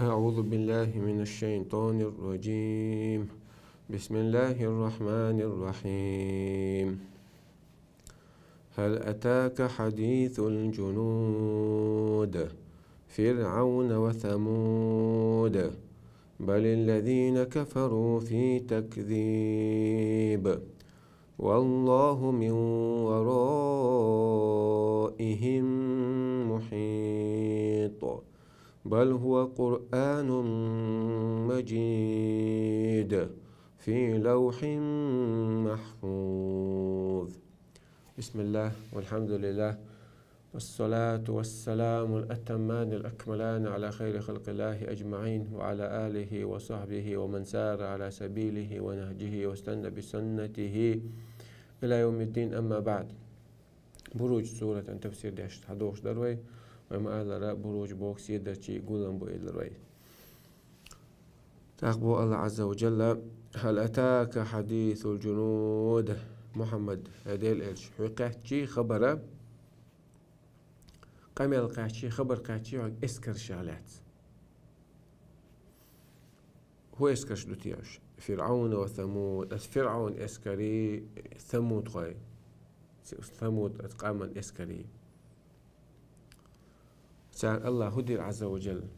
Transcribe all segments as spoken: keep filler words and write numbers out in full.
أعوذ بالله من الشيطان الرجيم. بسم الله الرحمن الرحيم. هل أتاك حديث الجنود، فرعون وثمود، بل الذين كفروا في تكذيب، والله من ورائهم محيط، بل هو قرآن مجيد، في لوح محفوظ. بسم الله والحمد لله، والصلاة والسلام الأتمان الأكملان على خير خلق الله أجمعين، وعلى آله وصحبه ومن سار على سبيله ونهجه واستنى بسنته إلى يوم الدين، أما بعد. Буруж суратан тафсир деш хьадохуш дар вай, вай ма-аллара, Буруж боху седарчий гулам бу эллар вай. ТӀаккха боху Аллах Азза ва Джалла: «Хьал атака хьадисул джунуд». Мухьаммад, хӀай Делан элча, хьоьга кхаьччий хабара, къамел кхаьччий, хабар кхаьччий хьоьга эскаршах лаьцна? ХӀун эскарш ду те уьш? ФирӀавна ва Самуд. Аса ФирӀавн эскарий, Самудхой. Самуд, аса къаман эскарий. Царна Аллах хӀун дира, Азза ва Джалла?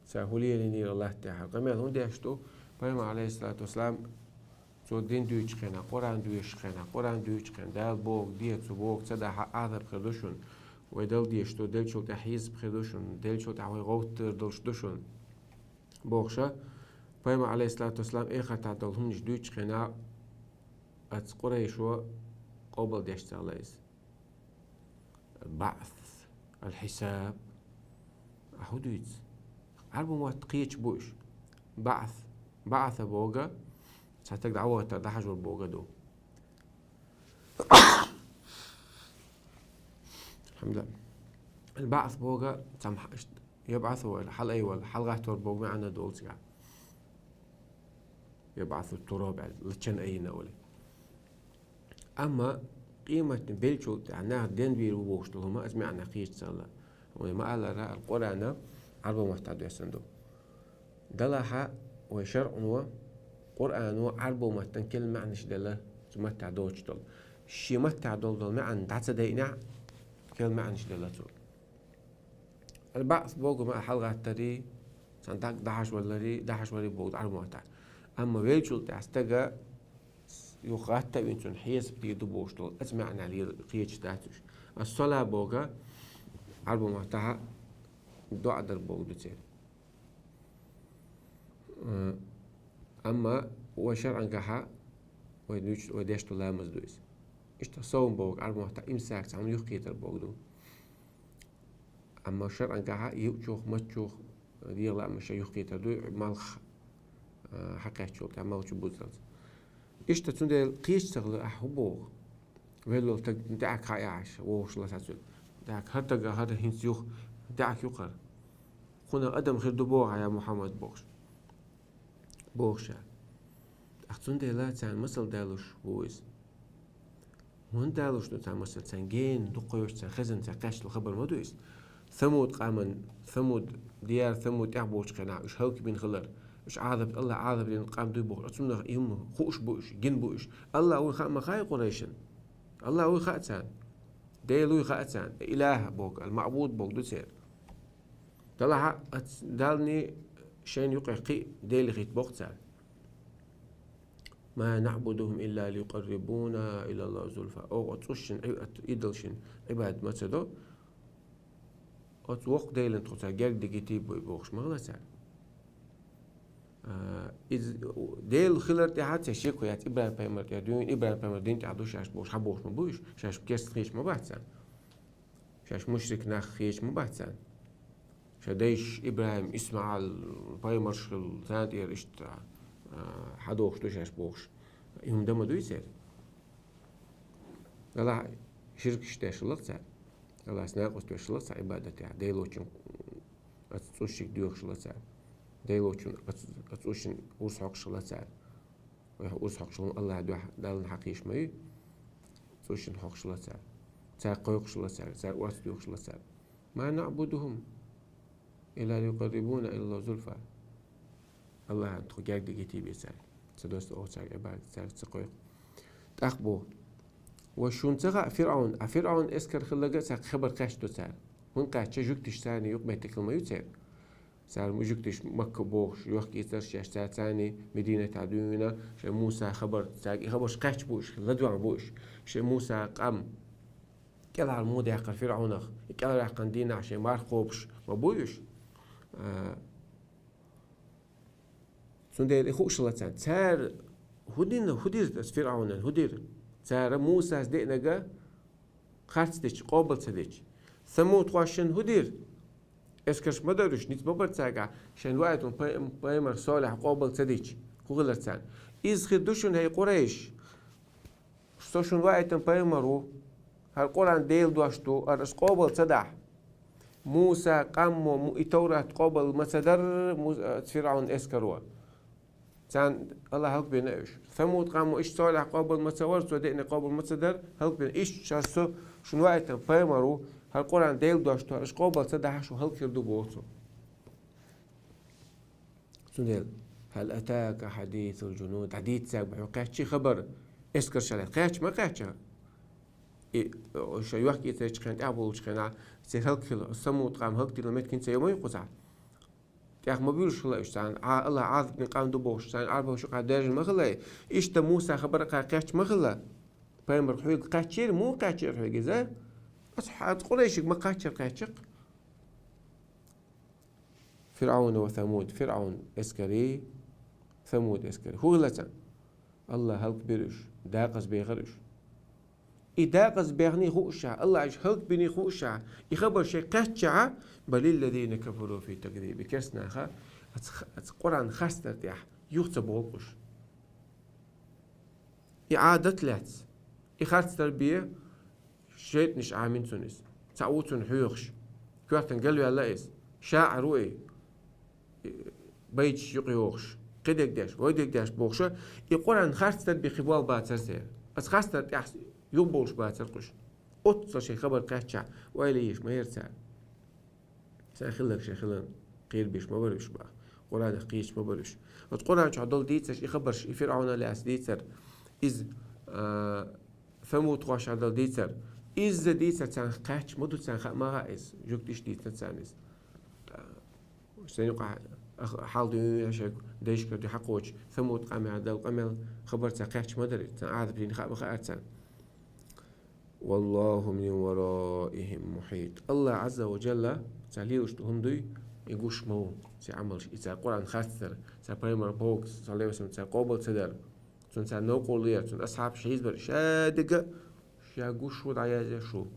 Цара хӀун лелийнера латта тӀехьара? Къамел хӀун деш ду? Пайхамар, алейхиссалату вассалам, цо дин дуьйцучу хенахь, Къуръан доьшучу хенахь, Къуръан дуьйцучу хенахь, Дала боху, де цо боху, ца дахь, Ӏазап хир ду шуна. Вай Далла дезаш ду, деллачул тӀаьхьа хьесап хир ду шуна, деллачул тӀаьхьа вай гӀовттар долуш ду шуна. Бохуша, Пайхамар, алейхиссалату вассалам, эхартахь долу хӀуманаш дуьйцучу хенахь, аса Къурайшо къобалдеш ца хилла иза. Ал-баъс, ал-хьисаб. Ахьа хӀун дуьйцу? Ӏарбо мотт кхечу бу уьш. Баъс. Баъса боху, цхьа стаг дӀавахийтар, дӀахьажор боху ду. Алхьамдулиллах. Ал-баъс боху, цхьамма хьа-, ябъасу вала, хьалаайвала, хьалагӀаттор боху маьӀна долу цигахь. ЯбӀасу тураб аьлла, лаччана айина олий. Амма къематдийнан беллачул тӀаьхьа нах денвийр ву бохуш долу хӀума, аса маьӀна кхечу ца хилла. Вай ма-аллара, ал-Къуръана Ӏарбо маттахь доьссина ду. Делахь а вай шарӀо, Къуръано Ӏарбо маттана керла маьӀнаш делла, цу маттахь доцуш долу. Шен маттахь долу, долу маьӀна дӀа ца дайинехь, керла маьӀнаш делла цо. Ал-баъс боху ма хьалагӀаттарий, цхьана даг дахьаш валарий, дахьаш валарий боху Ӏарбо маттахь. Амма веллачул тӀаьхьа стага юха гӀатта а вина, цунна хьесап дийр ду бохуш долу, аса маьӀна лела кхечаш дац уьш. Ас-сала боху Ӏарбо маттахь доӀа дар боху ду церан. Э, амма вай шарӀангахьа вай дуьйцу, вай деш долу ламаз ду иза. Иштта совм боху Ӏарбо маттахь имсак, цхьа хӀума юхкхетар боху ду. Амма шарӀангахьа юучух, маччух, дегӀан лаамаш юхкхетар ду, малх, а, хьакхаьччул тӀаьхьа малх чу буззалц. Иштта цундела кхечу ца хилла ахьа хӀун боху? Веллал стаг даьӀахк хьаъ яхьаш, вогӀуш ла сацуьйту. ДаьӀахк хӀара стага, хӀара хӀинца юха, даьӀахк ю-кх хӀара. Кхунах адам хир ду боху хьан, я Мухьаммад, бохуш. Боху ша. ТӀаккха цундела царна масал далуш ву иза. ХӀунда далуш ду царна масал? Царна гена дукха йоцуш, царна хезна, царна кхаьчна хабар ма ду иза. Самуд къаман, Самуд, дияр Самуд тӀехь болчу хенахь, уьш хӀаллакбина хилар. Уьш Ӏазап, Аллах Ӏазап дина къам дуй бохуш, оцунах и хӀума хууш бу уьш, гина бу уьш. Аллах вуй хаа ма хаьа Къурайшан. Аллах вуй хаьа царна. Дела вуй хаьа царна. Илаха боху, ал-маъбуд боху ду церан. Делахь а, ац-, Далла шайна юкъе кхин а дела хӀитта боху цара. «Ма наъбудухум илла лиюкъаррибуна илаллахи зулфа». Оха оцу цӀушшина, Ӏи-, оцу идолшна Ӏибадат ма ца до, оцу воккха Делан тхо цара герга дигитий бой бохуш ма хилла цара. А, иза Дела хилар тӀехь а цхьа шеко яц, ИбрахӀим-пайхамар тӀехь дуьйна, ИбрахӀим-пайхамар дин тӀехь ду шаьш бохуш, хьан бохуш ма бу уьш, шаьш керста хеташ ма бац царна. Шаьш мушрик нах хеташ ма бац царна. Ша дайша ИбрахӀим, ИсмаӀал пайхамарш хилла, царна тӀера иштта, а, хьадохуш ду шаьш бохуш. И хӀума дан ма дуй церан. Делахь ширкаш деш хилла-кх цара. Аллахьца накъост веш хилла-кх цара Ӏибадатехь. Делочун оцу цӀушшиг доьхуш хилла цара. Делочун оцу, оцу цӀушшина урс хьокхуш хилла цара. Вай хьо урс хьокхуш хилла Аллахьан дуьхьа, Далла хьакхийш ма ю. ЦӀушшина хьокхуш хилла цара. Цара кхойкхуш хилла цара, цара орца доьхуш хилла цара. «Ма наъбудухум إلا ليقربونا إلى الله زلفى. Аллахьан тхо герга дигийта бе цаьрга. Ца доста оха цаьрга Ӏибадат, цаьрга ца кхойкху. ТӀаккха боху: «Ва шуна ца хаьа ФирӀавн, а ФирӀавн эскар хилларг а цхьа хабар кхаьчна ду цара. ХӀунда кхаьчча, жуьгташ царна юкъаметтиг хила ма ю церан. Цара жуьгташ Макка бохуш, йохка-ийцарш еш цара царна Мединатехь дуьйна, шайн Муса хабар, цаьрга и хабарш кхаьчна бу уьш, ладоьгӀна бу уьш. Шайн Муса къам кӀелхьара муха даьккхира ФирӀавнах, и кӀелхьара яьккхина дийнахь шайн марха кхобуш ма бу уьш». А, Цундела и хууш хилла царна. Цара хӀун дина, хӀун дира аса ФирӀавнан, хӀун дира? Цара Мусас деънарг харц дича, къобал ца дича. Самудхошна хӀун дира? Эскарш ма дара уьш, ницкъ ма бара цаьргахь, шайна ваийтина пай-, пайхамар Солихь къобал ца дича. ХӀун хилира царна? Иза хир ду шуна, хӀай Къурайш. Со шуна ваийтина пайхамар ву. ХӀара Къуръан Делан дош ду, хӀара аса къобал ца дахь. Муса къамо му-, и Товрат къобал ма ца дара Мус-, а, ФирӀавнан эскаро. Царна Аллахьа хӀаллакбина уьш. Самуд къамо иштта Солихь къобал ма ца вара, цо деънарг къобал ма ца дара, хӀаллакбина. Иштта ша со шуна ваийтина пайхамар ву, хӀара Къуръан Делан дош ду, хӀара аса къобал ца дахь, шу хӀаллакхир ду, боху цо. Цундела: «Хьал атака хьадисул жунуд», дӀадийццарг бу хьуна кхаьччий хабар, эскаршал лаьцна? Кхаьчча ма кхаьчча. И, шайн йохка-ийцарш йечу хенахь, тӀаьхьа болчу хенахь, церан хӀаллакхилла, Самуд къам хӀаллакдина метта хӀинца йома ю кхузахь. ТӀех ма буьйлуш хилла уьш царна, Ӏа-, Аллахь Ӏазап дина къам ду бохуш, царна Ӏарбоша юкъахь даьржина ма хилла. Иштта Муса хабар а кхаьчча ма хилла. Пайхамар хьоьга кхаьччийра, муха кхаьччийра хьоьга иза? Аса хьа-, аса Къурайшига ма кхаьччара кхаьчча-кх. ФирӀавна ва Самуд, ФирӀавн эскарий, Самуд эскарий. ХӀун хилла царна? Аллахь хӀаллакбира уьш, дакъаза бехира уьш. И дакъаза бехний хууш а, Аллахь уьш хӀаллакбиний хууш а, и хабар шайга кхаьчча а, «Балиллазина кафару фи такзиб». И керста наха аса, аса Къуръан харцдар тӀехь юха ца боху уьш. И Ӏадат лаьцна, и харцдар бен шайтӀанаш Ӏамийна цунна иза. Цхьаъ ву цунна хьоьхуш. Коьртана галваьлла иза. ШаӀир ву и, и байташ юкъайохуш, кхидерг деш, вайдерг деш бохуша, и Къуръан харцдар бен кхин болх бацара церан. Аса харцдар тӀехь юхабовлуш бацара-кх уьш. Оццул шайн хабар кхаьчча, ойла еш ма яра цара. Сайн хилларг шайн хиларна кхерабеш ма бара уьш боху. Къуръанах кхеташ ма бара уьш. Оцу Къуръан чохь долу дийцарш, и хабарш, и ФирӀавнах лаьцна дийцар, иза, а, Самудхошах долу дийцар, изза дийцар царна кхаьчча ма ду, царна хаа ма хаьа иза, жуьгташа дийцина царна иза. Сайн юкъахь ах-, хьал дуьйна шайн дайшкара дуьхьа кхочу, Самуд къамехь долу къамел хабар царна кхаьчча ма дара, царна Ӏазап дина хаа ма хаьара царна. «Валлаху мин вараихим мухьит». Аллахь Ӏазза ва Джалла цара лелаш долу хӀума дуй, и гуш ма ву, церан Ӏамалш, и цара Къуръан харцдар, цара пайхамар бохург, саллаллаху Ӏалайхи ва саллам, цара къобал ца дар, цунна цара новкъарло яр, цунна асхьабаш хьийзабар, ша дерг а ша гуш ву, дӀаязъеш ву,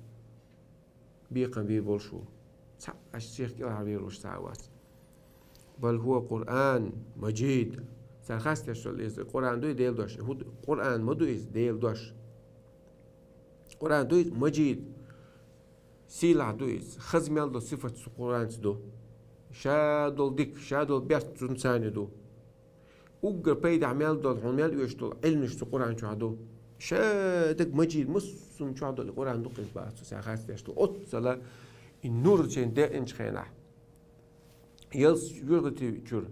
бекхам бийр болуш ву. Цхьаъ а шех кӀелхьарвер волуш цхьа а вац. «Бал хӀуа Къуръан маджид». Цара харцдеш долу иза Къуръан дуй, Делан дош. ХӀу-, Къуръан ма ду иза, Делан дош. Къуръан ду иза маджид. Сийлахь ду иза. Хаза мел долу сифат цу Къуръанца ду. Ша долу дика, ша долу бертахь цунна царна ду. Уггар пайдехь мел долу, хьуна мел оьшуш долу Ӏилманаш цу Къуръан чохь ду. Ша дерг маджид, массо а чохь долу и Къуръан ду-кх иза боху цо, цара харцдеш ду. Оццул и нур шайна деъначу хенахь, ялс юьртатий чуьра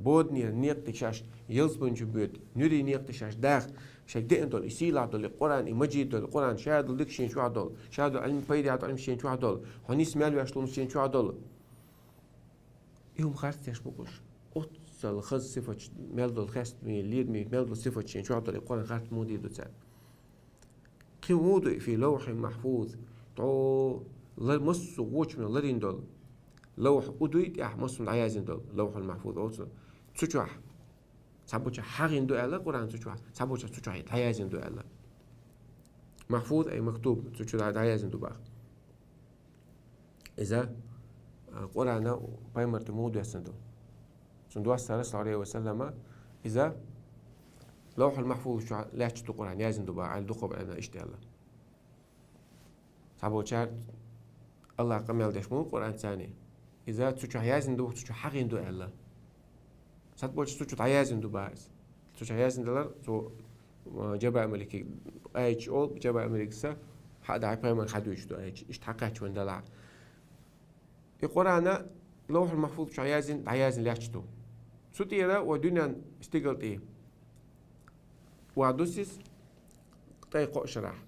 бодане некъа тӀе шаьш ялсамани чу боьду, нуьрий некъа тӀе шаьш даха, шайга деана долу и сийлахь долу и Къуръан, и маджид долу Къуръан, ша долу дика шен чохь долу, ша долу Ӏилма, пайдехь долу Ӏилма шен чохь долу, хьуна нисса мел веш долу хӀума шен чохь долу. И хӀума харцдеш бу-кх уьш. Оццул хаза сифаташ мел долу, хестамийн, лерамийн мел долу сифаташ шен чохь долу и Къуръан харц муха дийр ду цара? Кхин муха ду и? «Фи лавхьин махьфуз». ТӀо лар-, массо а вочунах ларийна долу. Лавхь у дуй тӀехь массо а дӀаяздина долу, Лавхьул Махьфуз олу цунах. Цу чохь. Цхьаболчохь хьагӀийна ду аьлла Къуръан цу чохь, цхьаболчохь цу чохь дӀаяздина ду аьлла. Махьфуз ай мактуб, цу чу дӀа-, дӀаяздина ду боху. Иза, а, Къуръана пайхамар тӀе муха доьссина ду? Цунна доссара, саллаллаху Ӏалайхи ва саллама, иза Лавхьул Махьфуз чохь лаьтташ ду Къуръан, яздина ду боху, аьлла дукхахболу Ӏилманхоша, иштта аьлла. Цхьаболчара Аллахьа къамел деш ма ву Къуръан царна. Иза цу чохь яздина ду, цу чохь хьагӀийна ду аьлла. Цхьаболчара цу чу дӀаяздина ду боху иза. Цу чохь яздина далар, цо, а, Джабраил-малике аьлча олу, Джабраил-маликца хьа а дахьий пайхамарна хьадуьйцуш ду аьлча, иштта хьакхаьчна вайн далахь. И Къуръана Лавхьул Махфуз чу яздина, дӀаяздина лаьтташ ду. Цу тӀера вай дуьнен стигала тӀе вахьа дус из ткъе кхоъ шарахь.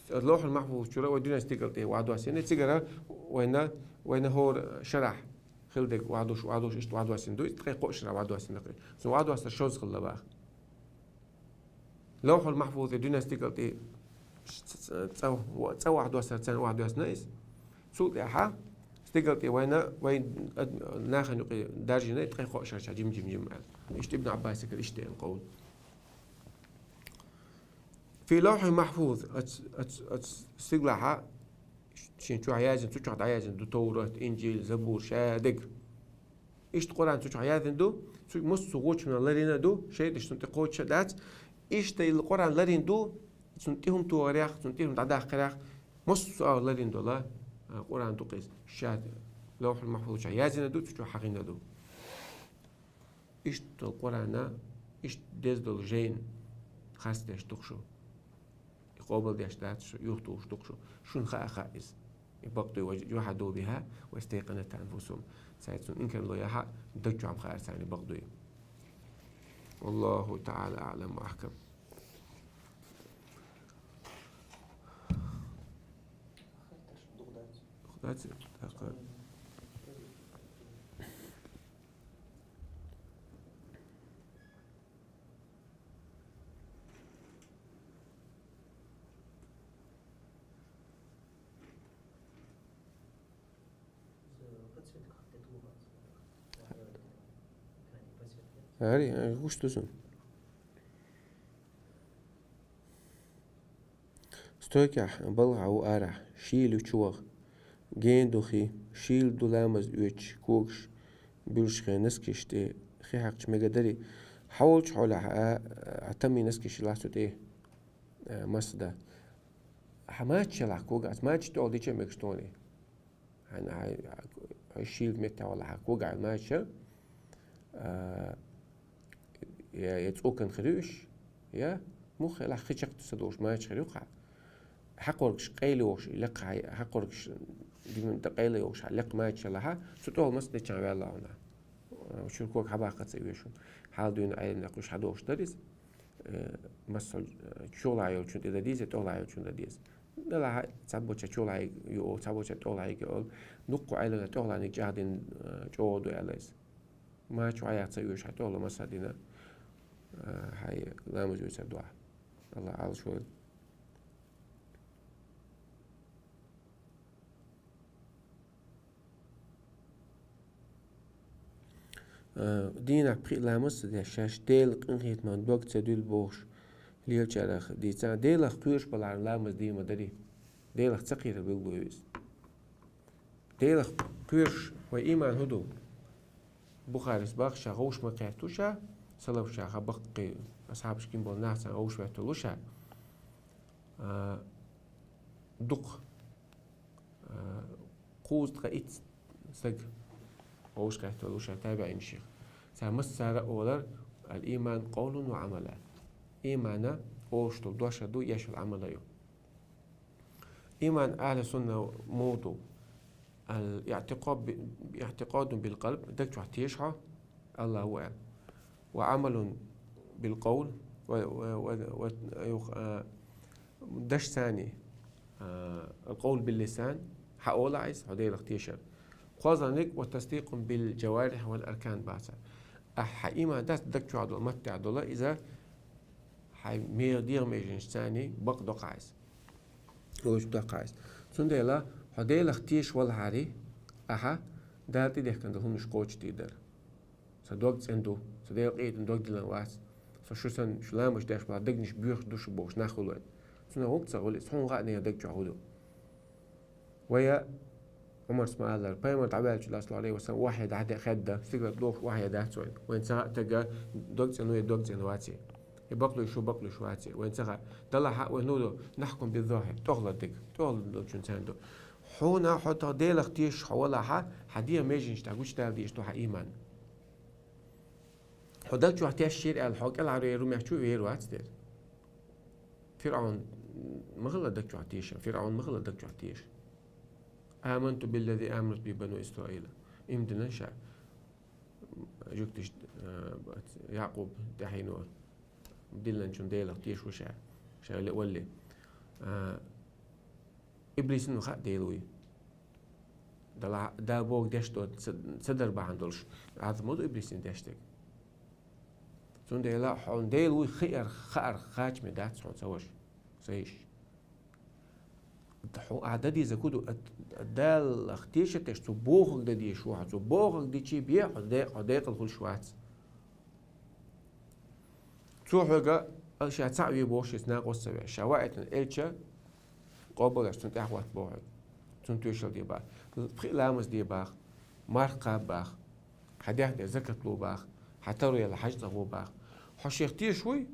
Лавхьул Махфуз чура вай дуьнен стигала тӀе вахьа доссийна, цигара вайна, вайна хӀора шарахь хила дерг вахьа дусаш, вахьа дусаш, иштта вахьа доссийна ду, ткъе кхоъ шарахь вахьа доссийна ду. Цун вахьа доссар шозза хилла боху. Лавхьул Махфузе дуьнен стигала тӀе ц-, ц-, цӀа, цӀа вахьа доссар царна вахьа доссийна из. Цул тӀаьхьа стигала тӀе вайна, вай ад-, нахана юкъе даржийна ткъе кхоъ шарахь жим-жим-жим аьлла. Иштта Ибн Ӏаббасагара иштта аьлла къовл. Фи лавхьил махфуз, оц, оц, оц стигалахьа шен чохь яздина, цу чохь дӀаяздина ду Товрат, Инжил, Забур, шадерг. Иштта Къуръан цу чохь яздина ду, цу массо а гӀочунах ларйина ду, шайтӀа цунна тӀе кхочуш а дац. Иштта и Къуръан ларйина ду, цунна тӀехьа хӀума тохарех, цунна тӀехьа хӀума дӀадаккхарех, массо а ларйина дола, а, Къуръан ду-кх иза. Ша лавхьул махфуз чохь яздина ду, цу чохь хьахийна ду. Иштта долу Къуръана, иштта деза долу жайна харцдеш ду-кх шу. И къобалдеш дац шу, юхатухуш ду-кх шу. Шуна хаа хаьа иза. И бакъ дуй, ва жахьаду бихьа, вастайкъанатхьа анфусухум. Цаьрца цунна инкарло яхьа, даг чохь-м хаьара царна и бакъ дуй. Валлаху та'ала а'лам ва ахкам. Дац, тӀаккха. Ари, а, гуш ду сан. Стойкехь балха ву арахь, шийла ю чу ваха. Гена ду хи, шийла ду ламаз оьцуш, когаш буьллуш хи, носкаш тӀе хи хьаькхча мега дарий. Хьан волчу хьолехь а, а, тамий носкаш лац цу тӀе, а, масса дан. Хьан маччалахь когаш, мачча тӀехула дича мегаш тоне. Хьан, хьан, хьан шийла метта вала хьан когаш мачча, а, я, я цӀокан хир ю уьш, я муха хилахь хи чекх ца долуш мача хир ю хьан. Хьакхоргаш къайла йогӀуш, лекха хьан, хьакхоргаш диман тӀе къайла йогӀуш хьан, лекха мача лахьа, цу тӀехула масса деччан ваьлла хьуна. Чуьра кога хьабаккха ца вешун. Хьала дуьйна Ӏеламнех уьш хьадохуш дара иза. Э, масса, э, чолахь йолчун тӀе дан деза, тӀехула йолчун дан деза. Делахь цхьаболча чолахь ю олу, цхьаболча тӀехула ю олу. Дуккха Ӏеламнех тӀехула чӀагӀдина, э, чӀогӀа ду аьлла иза. Мача хьаяха ца оьшу хьан тӀехула масса дина, а, хьайн ламаз оьцур дуьхьа. Аллах Ӏалашвойла. А, дийнахь пхи ламаз ца деш, шаьш Делан къинхетамах дог ца дуьллу бохуш лелачарах дийцахьа, Делах кхоьруш балахьара ламаз дийр ма дарий. Делах ца кхерар билгало ю иза. Делах кхоьруш вайн ийман хӀун ду? Бухарис боху ша гӀовш ма кхетта ву ша, салаф ша хьан баккхий асхьабаш гина болу нах царна гӀовш веттал ву ша. А, дукха, а, кхузткъа итт стаг гӀовш кхеттал ву ша табиӀинашех. Цара массара а олар: «Ал-ийман къовлун ва Ӏамала». Иймана олуш долу дош а ду, еш йолу Ӏамал а ю. Ийман ахьли сунна муха ду? Ал-иътикъад би-, иътикъадун бил-къалб, даг чохь теша хьо, Аллах ву аьлла. Ва Ӏамалун бил-къавл, ва, ва, ва, ва, юха, а, дашца, а, ал-къавл бил-лисан, хьан олахь иза, хьо Делах тешар. КхозлагӀниг ва тасдикъун бил-жаварихь вал-аркан бацар. Ахь хьан ийман дац даг чохь долу, маттехь долу, иза хьайн ме-, дегӀан меженашца бакъ доккху иза. Лоьцу доккху иза. Цундела хьо Делах тешаш валахьара, ахьа Дала тӀедехкина долу хӀуманаш кхочушдийр дара. Сан дог цӀена ду, сан Дела къинхетам, дог диллина вац. Со шу санна, шу ламазаш деш балахь, дегнаш боьхуш ду шу бохуш нах хуьлу вайн. Цунах хӀунда ца хуьлу иза, хьуна хаьа даг чохь хӀун ду. Вай а Ӏумарс ма аллара, пайхамар дӀаваьллачул, саллаллаху Ӏалайхи ва саллам, вахьи дӀа-, хьедда, стигала дохуш вахьи дац вайн. Вайн ца хаьа тага дог цӀена ву я дог цӀена вац. И бакълуьйш ву, бакълуьйш вац. Вайн ца хаьа. Далахь а вайн хӀун ду, нахькум биззохьи, тӀехула дерг, тӀехула долчун царна ду. Хьуна хьо тахана Делах тешаш хьо валахьа, хьан дегӀан меженаш тӀехь гучудала дезаш ду хьан ийман. Хьо даг чохь тешаш яра аьлла, хьо кӀелхьарвер ву моьтту вер вац дера. ФирӀаун ма хилла даг чохь теша, ФирӀаун ма хилла даг чохь теша. «آمنت بالذي آمنت به بنو إسرائيل». Им дина ша. Жугтиш, а, Якъуб тӀаьхьено. Дилланчун Делах тешаш ва ша. Ша ле валли. А, Иблисна хаьа Дела вуй. Дала, Дала бохург деш до, ца, ца дар бахьан долуш. Адам ма ду Иблисна деш дерг. Цундела хьуна Дела вуй хиар, хаар кхачаме дац хьуна ца ваша. Ца йиш. Хьуна ахь дан дезарг хӀун ду, ат-, Даллах тешар деш, цо бохург дан дезаш ву хьо, цо бохург дичи бе, хьо де-, хьо декъала хуьлуш вац. Цо хьоьга, а, ша цхьаъ ве бохуш, иза накъост ца веш, ша ваийтина элча, къобалъеш, цунна тӀаьхьахӀотта боху хьоьга. Цунна тоьшалла де баха. Пхи ламаз де баха, марха кхаба баха, хьан дехне закат ло баха, хьан таро яла хьаьж цӀа гӀо баха. Хьо шех тешаш вуй?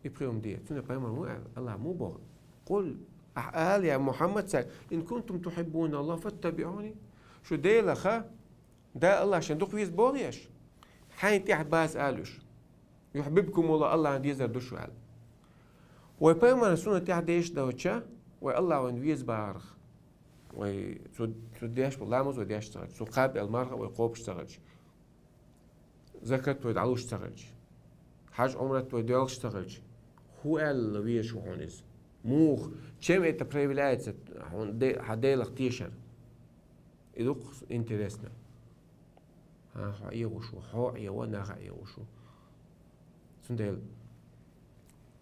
И пхи хӀума де. Цундела пайхамар муха аьлла, Аллахьа муха боху: «Къул», ахь ала, я Мухьаммад, цаьрга: «إن كنتم تحبون الله فاتبعوني». Шу Делах, да Аллахь шен дукха веза боху аш? Хьайна тӀаьхьа база ала уьш. «يحببكم الله», Аллахьна дезар ду шу аьлла. Вай пайхамаран суннат тӀаьхьа деш долча, вай Аллахь вайна веза бахарх. Вай цо, цо деш бу ламаз вай деш ца хилча, цо кхаба аьлла марха вай кхобуш ца хилча. Закат вай дӀалуш ца хилча, хьаьж-Ӏумрат вай доьлхуш ца хилча, хӀун аьлла везаш ву хьуна иза? Муха? Чем это проявляется хьуна де-, хьан Делах тешар? И дукха интересно. ХӀан, хьо Ӏехуш ву, хьо Ӏеха, нах а Ӏехуш ву. Цундела: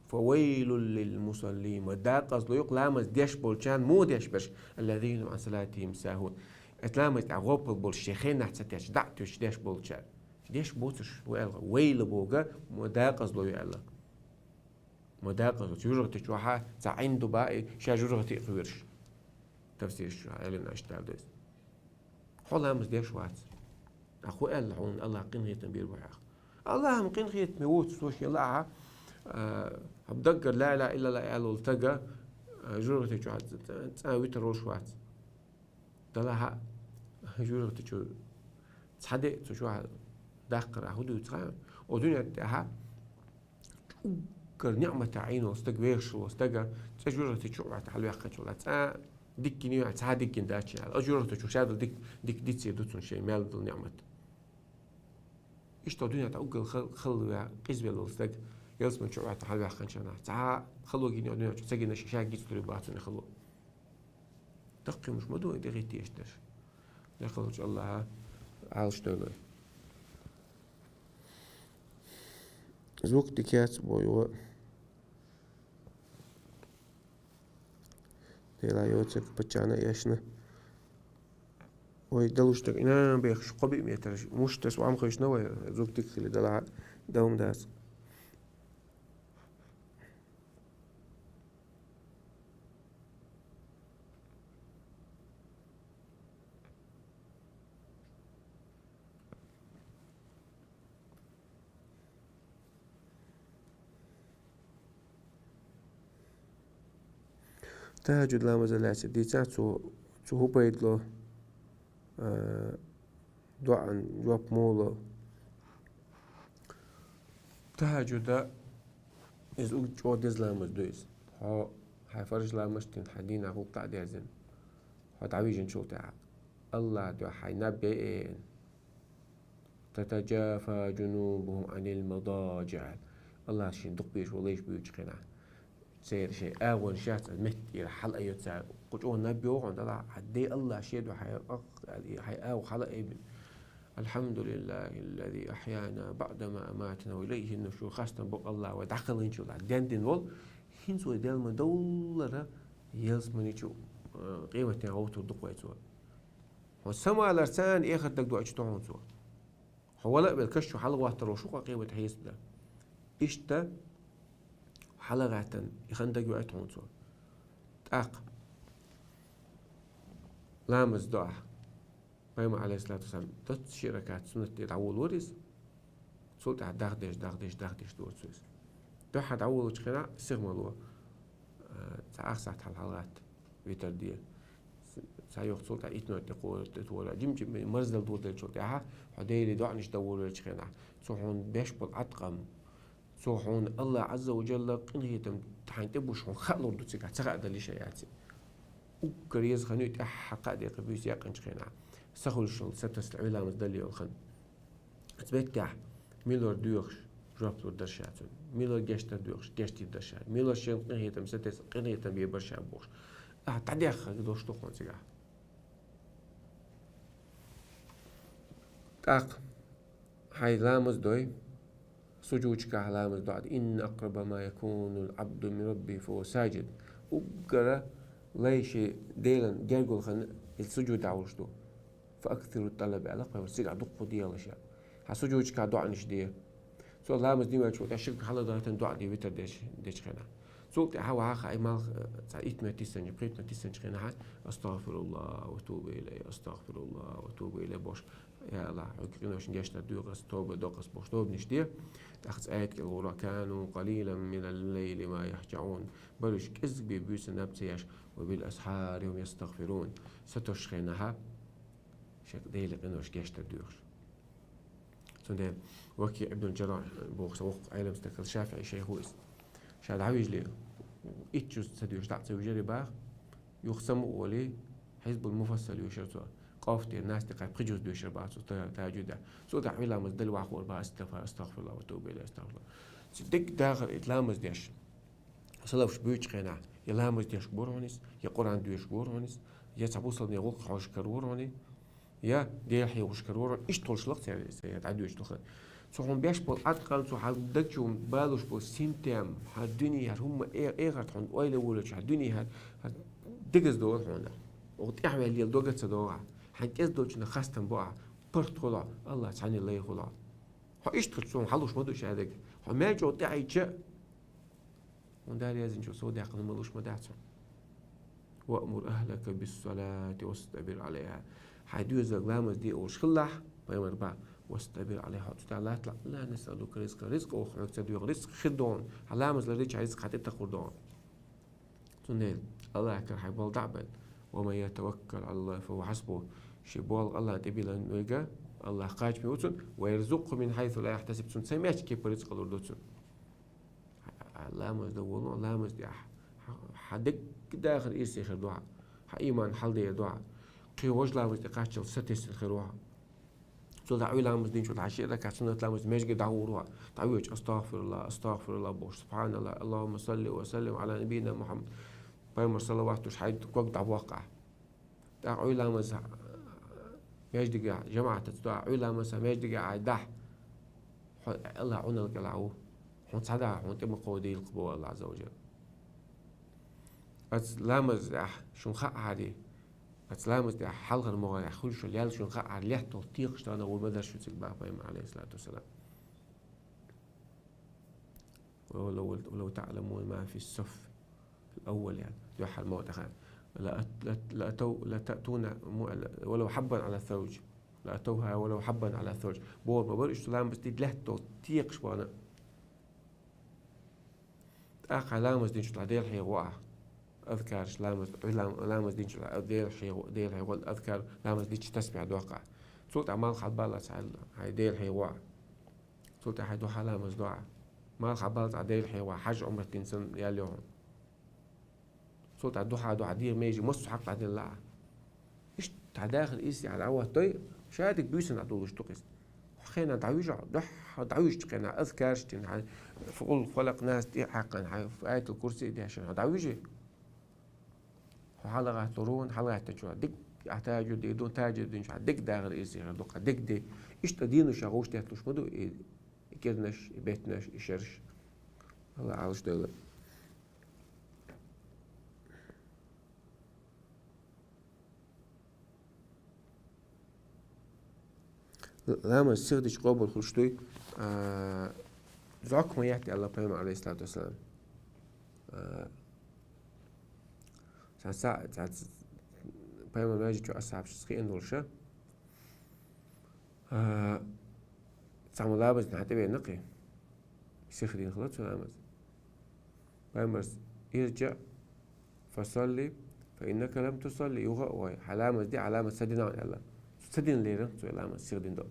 «فويل للمصلين», ма декъазло ю-кх ламаз деш болчарна, муха деш берш? «الذين هم عن صلاتهم ساهون». Оцу ламаза тӀехь гӀопал болуш, шен хенахь ца тешаш, дӀа а тоьшуш деш болчарна. Деш боцурш ву аьлла, вайла боху, ма декъазло ю аьлла. Ма декъазло. Цу жургӀати чохь цхьа Ӏин ду баха, ша жургӀати а кхоьруш. Тафсираш чохь Ӏеламнаша дала деза. Хьо ламаз деш вац. Ахь хӀун аьлла хьуна, Аллахь къинхетам бийр бу хьох? Аллахь-м къинхетаме ву, цо шен лаахь, а, хьо даггара ла илаха иллаллахӀ аьлла волу стага, а, жургӀати чохь цкъа а витар волуш вац. Далахь а, жургӀати чу цхьа де а цу чохь даккхар ахь хӀун дуьйцу хаьий? О дуьнен тӀехь уггар ниӀматах Ӏийна волу стаг, вехаш волу стага, цкъа жургӀати чу а ваьхна хьалаваьккхинчул, цкъа дика гина ю, цхьа а дика гина дац шен аьлла. Оцу жургӀати чу шадолу дика, дика дицийр ду цунна шен мел долу ниӀмат. Иштта дуьнен тӀехь уггар хал-, халла ваьхна, къиза велла волу стаг, ялсамани чу а ваьхна хьалаваьккхинчул, цхьа а хало гина ю дуьнен чу ца гина, ша гицлур бац цунна хало. Даккхий муш ма ду и тӀехӀиттийш дерш. Декъалчу Аллахьа Ӏалаш дойла вай. Звук дика яц боху. Дела йоцург паччахьна а эшна. Вай далуш дерг инан бехаш кхо-биъ метр. Муш тас вам хевшна вай, звук дика хили далахь а, дан хӀума дац. ТахӀаджуд ламаза лаьцна дийцахь цо, цо хӀун пайда ло, а, доӀан жоп муха ло? ТахӀаджуда иза угга чӀогӀа деза ламаз ду иза. Хьо хьайн фарз ламазаш а дина, хьайн дийнахь гӀуллакх а дерзийна, хьо дӀавижначул тӀаьхьа Аллахьан дуьхьа хьайн наб яйина. «تتجافى جنوبهم عن المضاجع». Аллахьа шен дукха безаш волу лайш буьйцучу хенахь, церан шайн агӀонаш яц, метта тӀера хьалаайо цара. Кху чӀогӀа наб йогӀу хьуна далахь, хьан Дела Аллахьа шен дуьхьа хьайн агӀо хьалаайбина. «الحمد لله الذي أحيانا بعد ما أماتنا وإليه النشور». Хастам бо Аллахь, вай дӀакхалхинчул тӀаьхьа дендина волу, хӀинца вай Дела ма довллара, ялсамани чу, а, къематдийнахь гӀовттур ду-кх вай цо. Хьо самаваларца цхьаьна эхарт дагадоуьйтуш ду хьуна цо. Хьо вала а велла, каш чу хьалагӀоттар волуш ву-кх къематан хьесап дан. Иштта хьалагӀаьттина и хан дагайоуьйту хьуна цо. ТӀаккха ламаз до ахь. Пайхамар, Ӏалайхиссалату вассалам, доцца ши ракаӀат суннат де дӀаволавора иза. Цул тӀаьхьа дахдеш, дахдеш, дахдеш дора цо иза. Дуьххьара дӀаволучу хенахь сиха ма ло, а, цхьа ах сахьт хьалха хьалагӀатта, витар де. Цхьа юха цул тӀаьхьа итт минот тӀе кхо-, тӀе тухур. Жим-жим марздала доладелчул тӀаьхьа, хьо Деле доӀанаш дан волавеллачу хенахь, цо хьуна беш болу Ӏаткъам, цо хьуна Аллахь Ӏазза ва Жалла къинхетам хьайна тӀе буш хьуна хаалур ду цигахь, ца хаадале ша яций. Уггар еза хан ю тӀехьа кхаа декъе буьйса яьккхинчу хенахь. Са хуьлуш йолу, са тасале Ӏуьйламаз дале йолу хан. Оцу меттехь мила вара доьхуш, жоп лур дара ша цунна. Мила вара гечдар доьхуш, гечдийр дара ша. Мила вара шен къинхетам сатесна, къинхетам бийр бара ша бохуш. Ахьа дӀадехха долуш ду хьуна цигахь. ТӀаккха хьайн ламаз дой, сужудашкахь ламаз доӀа де. «Инна акъраба ма якунул Ӏабду мин раббихӀи фа хӀува сажид». Уггара лай шен Делан гергара хан иза сужудехь волуш ду. «Фа аксиру тӀалаба», аьлла пайхамара, цигахь дуккха дехалаш. Хьан сужудашкахь доӀанаш де. Цо ламаз дина ваьлча, тӀе ширг хьаладайтина доӀа де витар деш, дечу хенахь. Цул тӀаьхьа ваха хьайн малх, э, цхьа итт минот тиссанчу, пхийтта минот тиссанчу хенахь, «АстагӀфируллахӀ ва атубу илайхӀ, астагӀфируллахӀ ва атубу илайхӀ», бохуш, «Я АллахӀ, хьоьга къиношна гечдар доьху ас, тоба доккху ас», бохуш, тобанаш де. ТӀаккха цу аят кӀел гӀур: «Ва кану къалилан минал лайли ма яхӀжаӀун». Бара уьш кӀезиг бен буьйсанна наб ца еш, «Ва бил асхьари хӀум ястагӀфирун». Сатосучу хенахьа шен Деле къинош гечдар доьхуш. Цундела Ваки ибн Джаррахь боху сан воккха Ӏелам стаг хилла, ШафиӀи шайх ву иза. Ша дӀавижале, итт жуз ца доьшуш дӀа а ца вижара баха, юха самукъавале, Хьизбул Муфассал йоьшура цо. Къоф тӀера, Нас тӀера кхайкха пхи жуз доьшура баха цо та-, тахӀажжудехь. Цул тӀаьхьа Ӏуьйламаз дале вахара баха: «АстагӀфируллахӀ ва атубу илайхӀ, астагӀфируллахӀ ва атубу илайхӀ, астагӀфируллахӀ». Цу дерриг дахар и ламаз деш. Салафаш буьйцу хенахь, я ламаз дешнарг вара хьуна иза, я Къуръан доьшнарг вара хьуна иза, я цхьа бусалбане гӀуллакх хьожуш карор вара хьуна иза, я Дела хьехош карор вара хьуна иза. Иштта волуш лакха церан, церан дӀадоьдучу хенахь. Цу хьуна беш болу Ӏаткъам, цу хьан даг чу балош болу синтем, хьан дуьне, хӀара хӀумма э-, эхарт хьуна ойла волучу хьан дуьне, хьан, хьан дегаза долу хьуна. Оха тӀаьхьаваьлла лела дог а ца догӀу ахь. Хьан кӀеза долчунна хастам бо ахь. ПаргӀат хуьлу ахь, АллахӀ цхьаьна лай хуьлу ахь. Хьо иштта хилча, цунах хьалуш ма ду ша дерг. Хьо маьждиге тӀеӀаьдча, хьуна Дала яздинчул сов даьккхина ма луш ма дац хьуна. «Ваъмур ахӀлака биссалати вастабир Ӏалайхьа». Хьайн доьзалга ламаз де олуш хилалахь, пайхамар боху, «вастабир Ӏалайхьа». Хьо цу тӀехь латталахь, «ла насъалука ризкъан». Ризкъ оха хьоьга ца доьху, ризкъ хир ду хьуна. Хьан ламаз лардича, хьан ризкъ хьан тӀе такхур ду хьуна. Цундела АллахӀ кара хьайн болу дӀа а бен: «Ва ман ятаваккал Ӏалаллахи фа хӀува хьасбух». Шен болу АллахӀна тӀе биллина верг, АллахӀ кхачаме ву цунна, «ва ярзукъху мин хьайсу ла яхьтасиб», цунна ца моьттучу кепара ризкъ лур ду цунна. Хьан ламаз дан волу, ламаз де ахь. Хьан, хьан дерриг дахар ирсе хир ду хьан. Хьан ийман хьалдер ду хьан. Кхин важа ламаз тӀе кхаччалц сатесна хир ву хьан. Цул тӀаьхьа Ӏуьйламаз динчул тӀаьхьа ши ракаӀат суннат ламаз маьждиге дӀагӀур ву хьан. ДӀавоьдуш: «АстагӀфируллахӀ, астагӀфируллахӀ», – бохуш, «СубхьаналлахӀ, АллахӀумма салли ва саллим Ӏала набийина Мухьаммад». Пайхамар салават луш, хьайн ког дӀабоккху ахь. ТӀаккха Ӏуьйламаз маьждиге жамаӀатаца до, Ӏуьйламаз маьждиге Ӏай дахь. Хьо АллахӀ Ӏуналла кӀелахь ву. Хьуна цхьа дахь, хьуна тӀе ма кховдийла-кх боху АллахӀ Ӏазза ва Жалла. Оцу ламазехь шуна хаахьара, оцу ламаз тӀехь хьалхара могӀарехь хуьлуш йолу ял шуна хаахьара, лаьттах тӀехь текхаш тахана гӀур ма дара шу цига боху пайхамара, Ӏалайхиссалату вассалам. «Ва лав, ва лав таӀламуна ма фи ссаффил аввал», ян, дуьххьара могӀа тӀехь. «Ла ат-, ла, ла атав, ла таътуна му-, ва лав хьаббан Ӏала савж. Ла атавхьа ва лав хьаббан Ӏала савж». Бохур ма бара, иштта ламаз дийр лаьттах текхаш бахана. ТӀаккха ламаз динчул тӀаьхьа Дела хьехаво ахь. Азкараш ламаз, лам-, ламаз динчул тӀаьхьа Дела хьехаво, Дела хьехаво, азкар ламаз дича тасбихь доккху ахь. Цул тӀаьхьа малх хьалабаллалц хьайн, хьайн Дела хьехаво ахь. Цул тӀаьхьа хьайн дуьхьа ламаз до ахь. Малх хьалабаллалц ахь Дела хьехаво ахь, хьаьж, Ӏумрат дина санна ял йо хьуна. Цул тӀаьхьа дуьхьа, дуьхьа дегӀан меже массо а хьакъ дӀаделла ахь. Иштта хьан дахар ирсе хьан дӀахӀоттадой, шадерг буьйсанна дӀадолуш ду-кх иза. Хьо хенахь дӀавижа, дуьхьа дӀавижачу хенахь, азкараш дина, хьайн къулхӀу, фалакъ, нас тӀе а хьаькхна, хьайн Аятул Курси а дешна, хьо дӀавижи. Хьо хьалагӀатталур ву, хьалагӀаьттинчул тӀаьхьа дерг, ахь тахӀажжуд дийр ду, тахӀажжуд динчул тӀаьхьа дерг дахар ирсе хир ду-кх, дерг де. Иштта дийнаш а гӀуш детталуш ма ду и, и кӀирнаш, и беттанаш, и шераш. АллахӀ Ӏалашдойла. Ламаз сиха дича къобал хуьлуш дуй, а, зӀок ма етта аьлла пайхамара, Ӏалайхиссалату вассалам. А, цхьа сахьа-, цхьа ц-, пайхамар маьждиг чу асхьабашца хиъна долуш, а, цхьамма ламаз дина хьан тӀе веана кхин. Сиха дина хилла цо ламаз. Пайхамарс: «ИрджиӀ фасалли, фа иннака лам тусалли», юха а вай, хьан ламаз де, хьан ламаз ца дина хьуна аьлла. Ца дина лерина цо ламаз, сиха дина долу.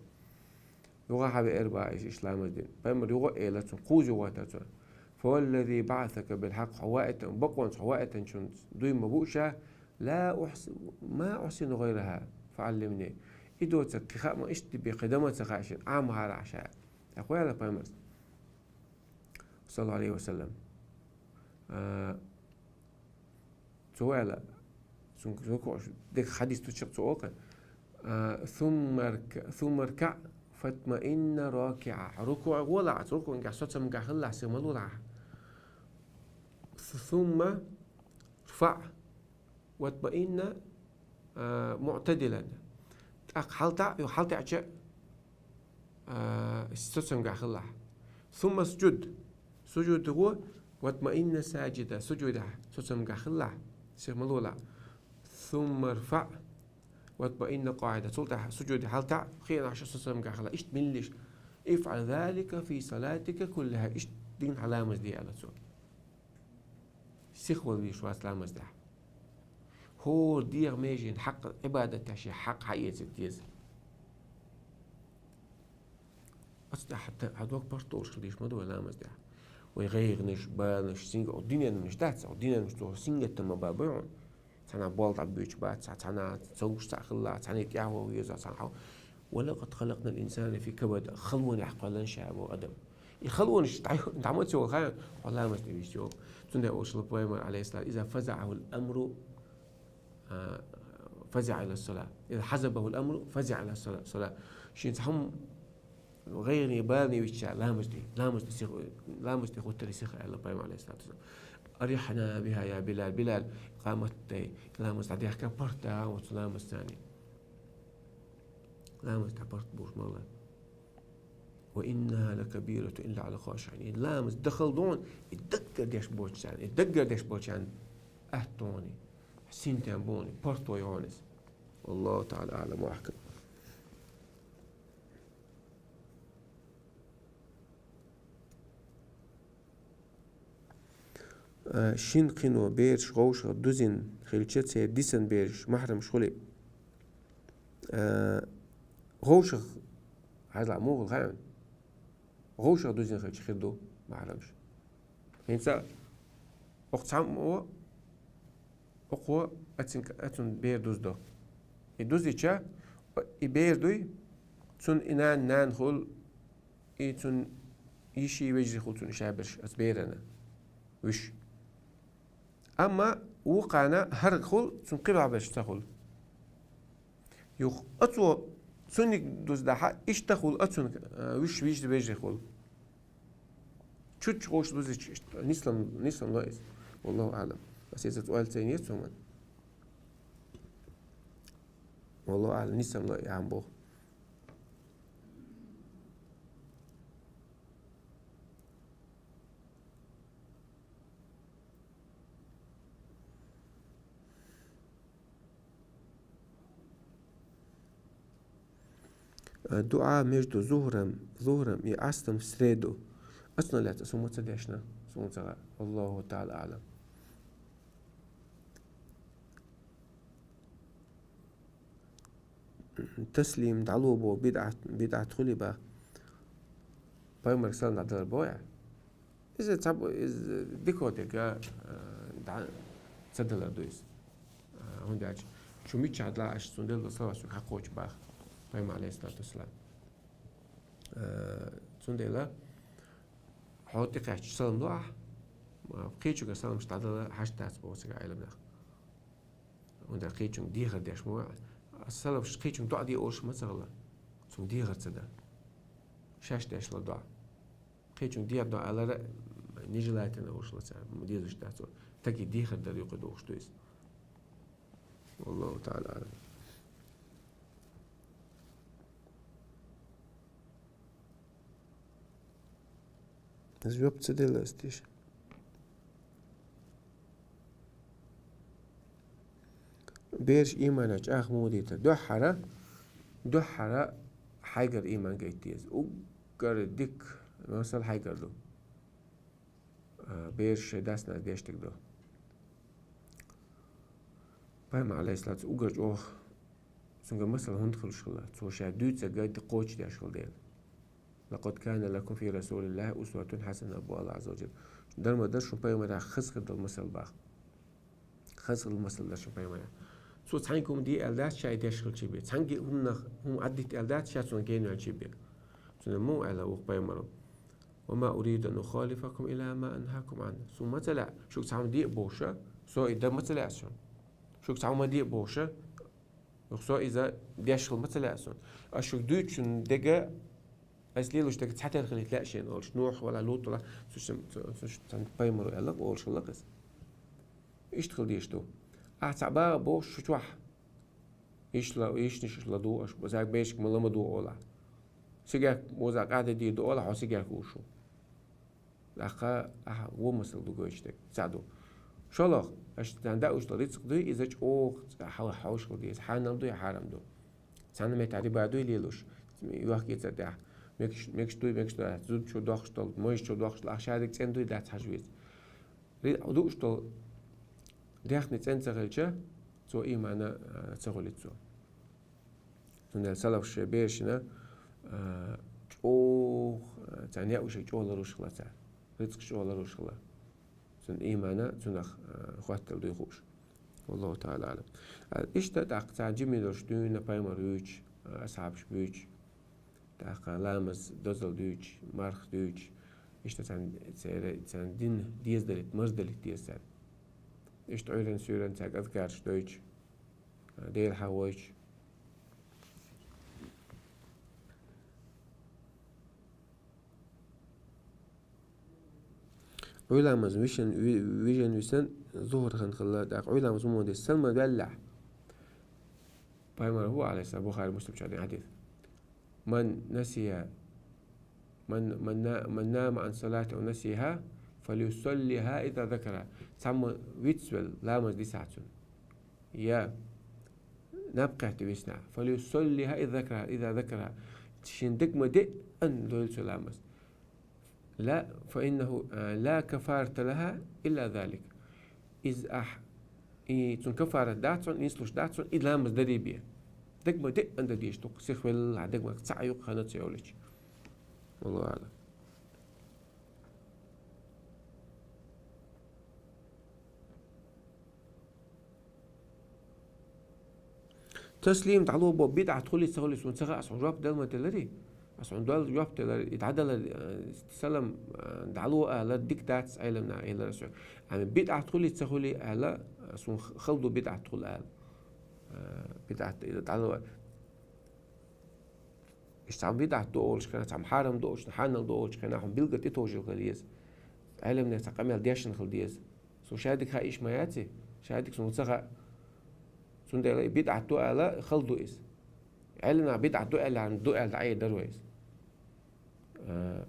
Юха хьан веара баха иштта ламаз дина. Пайхамар юха а элира цунна, кхузза юха а тара цунна: «Фа валлази баӀасака бил хьакъ», хьо ваийтина, бакъонца хьо ваийтинчунца дуй ма бу ша, «لا أحس-، ما أحسن غيرها فعلمني». И доцург кхы хаа ма иштта бе, кхы дан ма ца хаьа шена, Ӏамахьара ша. ТӀаккха аьлла пайхамара, саллаллаху Ӏалайхи ва саллам. А, цо аьлла, цунга рукуӀ, дика хьадис ду чакх цо оха. А, «ثم ارك-، ثم اركع فاطمئن راكعا». РукуӀе гӀолахь, рукуӀагахь соцамгахь хилалахь, сиха ма лолахь. «ثم ارفع واطمئن، а, معتدلا». ТӀаккха хьалтаӀа, юха хьалтаьӀча, а, соцамгахь хилалахь. «ثم اسجد». Сужуде гӀо, «واطمئن ساجدا». Сужудехь соцамгахь хилалахь, сиха ма лолахь. «ثم ارفع واطمئن قاعدا». Цул тӀехьа сужуде хьалтаӀа, хиъна хьо соцамгахь хилалахь. Иштта мелла а. «افعل ذلك في صلاتك كلها». Иштта дин хьан ламаз де аьлла цо. Сиха вала везаш вац ламаз дехь. ХӀора дегӀа межийн хьакъ, Ӏибадатехь шен хьакъ хьаэца деза. Оцу тӀехь хьан дог паргӀатвеш хила дезаш ма ду вай ламаз дехь. Вай гӀайгӀанаш, баланаш, синга-, оцу дуьненаш дац, оцу дуьненаш цо сингаттам ма бабой хьуна. Цхьана болх дӀабоьдуш бац, цхьана цогуш цхьаъ хилла, цхьана тӀаьхьо веза, цхьана хьо-, «ولقد خلقنا الإنسان في كبد», халонехь кхоьллина ша боху адам. И халонаш дӀа-, дӀа ма ца йолу хьайн, хьо ламаз тӀе вуьйцу йолу. Цундела олуш ду пайхамара, Ӏалайхиссалам: «إذا فزعه الأمر», а, «فزع إلى الصلاة. إذا حزبه الأمر فزع إلى الصلاة». Шен цхьа хӀума гӀайгӀане, балане вичча ламаз де, ламаз де сиха, ламаз де хӀуттаре сиха аьлла пайхамара, Ӏалайхиссалату вассалам. «أرحنا بها يا بلال». Билал, къамат де, ламаз дӀадехка паргӀат а оцу ламазца. Ламаз дӀа паргӀат бохуш ма-аллара. «وإنها لكبيرة إلا على الخاشعين». И ламаз дахал ду хьуна, и даггара деш болчарна, и даггара деш болчарна атта ду хьуна, синтем бу хьуна, паргӀато ю хьуна иза. والله تعالى أعلم وأحكم. А, шина кхино бераш гӀовшах дузина хилча, церан дисина бераш, махьрамаш хуьлий? А, гӀовшах, хьажал, муха хуьлу хаьий хьуна? ГӀовшах дузина хилча хир ду махьрамаш. ХӀинца окху цхьаммо, окхо ацин-, ацун бер дуздо. И дузича, и бер дуй, цунна и нана, нана хуьлу, и цунна йиший, вежарий хуьлу цунна и шаберш, оцу берана вуьш. Амма вукхана хӀара хуьлу, цунна кхин бӀе берш ца хуьлу. Юха оцо цунниг дуздахьа, иштта хуьлу оцунна, а, вуьш, вижа, вежарий хуьлу. Чучча гӀовшах дузича, иштта нислам, нислам ло иза. والله أعلم. Ас иза ойла ца йинера цо ман. والله أعلم, нислам ло и ам боху. Э, дуӀа между зухром, зухром и Ӏасром в среду. Ас цунах лаьцна ас хӀумма ца дешна, суна ца хаьа. والله تعالى أعلم. Таслим дӀало боху бидӀат, бидӀат хуьлий боху? Пайхамарга салам дӀадалар боху ахь? Иза цхьа бу-, иза дика дерг, а, дӀа ца далар ду иза. А, хӀунда аьлча, шу миччахь дӀа аша цунна делла салават шуьга хьакхочу боху пайхамара, Ӏалайхиссалату вассалам. А, цундела хьо тӀекхаьчча салам до ахь, а, кхечуьнга саламаш дӀадала хьашт дац боху цигахь Ӏеламнаха. ХӀунда кхечуьнга дехар деш ма ву. Ас саламаш кхечуьнга доӀа де олуш ма ца хилла, цунна дехар ца дан. Шаьш деш ла доӀа. Кхечуьнга дехар доӀа алара нежелательно олуш ла цара, дезаш дац. Таги дехар дар юкъа дохуш ду иза. والله تعالى أعلم. Жоп ца делла ас тиша. Бераш ийманехь чӀагӀ муха дитар? Дуьххьара, дуьххьара хьайгара ийман гайта деза. Уггар дика масал хьайгара ду. А, бераш шайн дас-нанас деш дерг ду. Пайхамар, Ӏалайхиссалату, уггар чӀогӀа цуьнга масал хӀунда хуьлуш хилла? Цо ша дуьйцург дика кхочушдеш хилла дела. «لقد كان لكم في رسول الله أسوة حسنة», боху АллахӀ Ӏазза ва Жалла. Дар ма дар шун пайхамарехь хаза хир долу масал боху. Хаза хилла масал дара шуна пайхамара. Цо цхьаннега хӀума де аьлла дац ша деш хилча бен. Цхьаннега хӀуманах хӀума Ӏаддита аьлла дац ша цунна генвелча бен. Цунна муха аьлла вокху пайхамаро: «Ва ма уриду ан ухалифакум ила ма анхакум ан». Суна ма ца лаьа шуьга цхьа хӀума де а бохуш, со и дан ма ца лаьа суна. Шуьга цхьа хӀума де а бохуш, со иза деш хила ма ца лаьа суна. Ас шуьга дуьйцучун дега, ас лелош дега цхьатерра хилийта лаьа шена олуш. Нухь вала, Лут вала, цу шин-, цу, цу шин-, цхьана пайхамаро аьлла, олуш хилла иза. Иштта хила дезаш ду. Ахь цхьа бага бохуш шу чохь. Ишла, ишниш ишла ду, аш базаг бешк мала ма ду ола. Сигак моза къаде ди ду ола, хьо сигак ушу. Лакха, ахь, во масал ду гойтуш дерг. Ца ду. ШолгӀа, аш дан да ушла рицкъ дуй, иза чӀогӀа хьал-, хьошхал деза. Хьанал дуй, хьарам ду. Цхьана метта риба дуй лелуш. Йохкийца тӀехь. Мекш, мекш дуй, мекш дуй. Зудчо дохуш долу, мойшчо дохуш долу, ахь шадерг цӀен дуй, дац хьажа веза. Ри-, дууш долу дехне цӀен ца хилча, цо имана, а, ца хуьлуьйту цо. Цундела салаф шайн берашна, а, чӀогӀа, а, царна яа уьш чӀогӀа ларуш хила цара. Рицкъ чӀогӀа ларуш хила. Цуьнан имана цунах, а, хоттал дуй хууш. Валлаху таала аълам. А, иштта тӀаккха царна жима долуш дуьйна пайхамар вуьйчу, а, асхьабаш буьйчу. ТӀаккха ламаз дозалла дуьйцу, марха дуьйцу. Иштта царна, церан, царна дин деза далийта, марздалийта деза царна. Иштта Ӏуьйранна, суьйранна цаьрга азкараш дойтуш, Дела хьахавойтуш. Ӏуьйламаз вижина, ви-, вижина висина, зухар хан хилла, тӀаккха Ӏуьйламаз муха деза, салам даллехь. Пайхамар хӀу, алейхиссалам, Бухари, Муслим чу хьадис. Ман насия, ман, ман на-, ман нама ан салати ав насиха, фалюсаллиха иза закара. Цхьамма вицвелла, ламаз дисахь цунна. Я наб кхетта висна. Фалюсаллиха иза закара, иза закара. Шен дага ма деъан дойла цо ламаз. Ла, фа иннаху, а, ла кафарата лаха илла залик. Иза ахь, и цунна кафарат дац хьуна, нислуш дац хьуна, и ламаз дарий бен. Дага ма деъан дан дезаш ду-кх, сихвелла, дага ма цхьаъ юккъе хана ца йолуьйтуш. Валлаху аълам. Таслим дӀало бо, бидӀат хуьлий, ца хуьлий, суна ца хаьа, ас хьуна жоп дала ма деларий. Ас хьуна дала жоп делар, и дӀадалар, э, салам, э, дӀало алар, дика дац, Ӏелам наха элира ас хьуна. Амма бидӀат хуьлий, ца хуьлий аьлла, э, суна х-, хала ду бидӀат хуьлу аьлла. Э, бидӀат и дӀало. Иштта цхьа бидӀат ду олуш хенахь, цхьа хьарам ду олуш, хьанал ду олуш хенахь, хьуна билггал тӀетовжийла хила еза. Ӏелам наха цхьа къамел дешна хила деза. Суна шадерг хаийша ма яций, шадерг суна ца хаьа. Цундела и бидӀат ду аьлла, хала ду иза. Ӏелам наха бидӀат ду аьлла, ду аьлла дӀаайдар вай иза. А,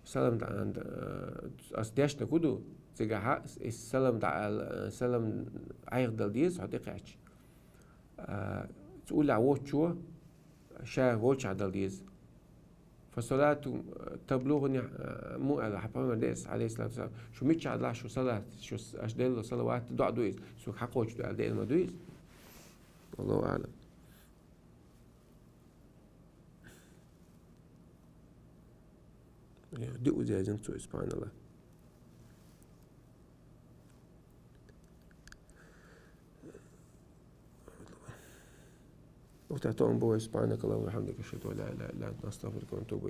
салам дӀа-, дӀа-, ас дешна хӀу ду, цигахьа, и салам дӀа-, салам Ӏайха дала деза, хьо тӀекхаьчча. А, цу уллехь воцучо ша волчохь дала деза. Фасалату таблугъуни, а, му аьлла, хьан пайхамар деза, алейхиссалату вассалам. Шу миччахь лахь шу салат, шу с-, аш делла салават, доӀа ду иза. Суьга хьакхочуш ду аьлла, деана ма ду иза. Валлаху аълам. Э, диъу зязинг цо, субханаллах. Вахтатон бу, субханакаллахумма ва бихамдика, ашхаду ан ла иляха илля анта, астагфирука ва атубу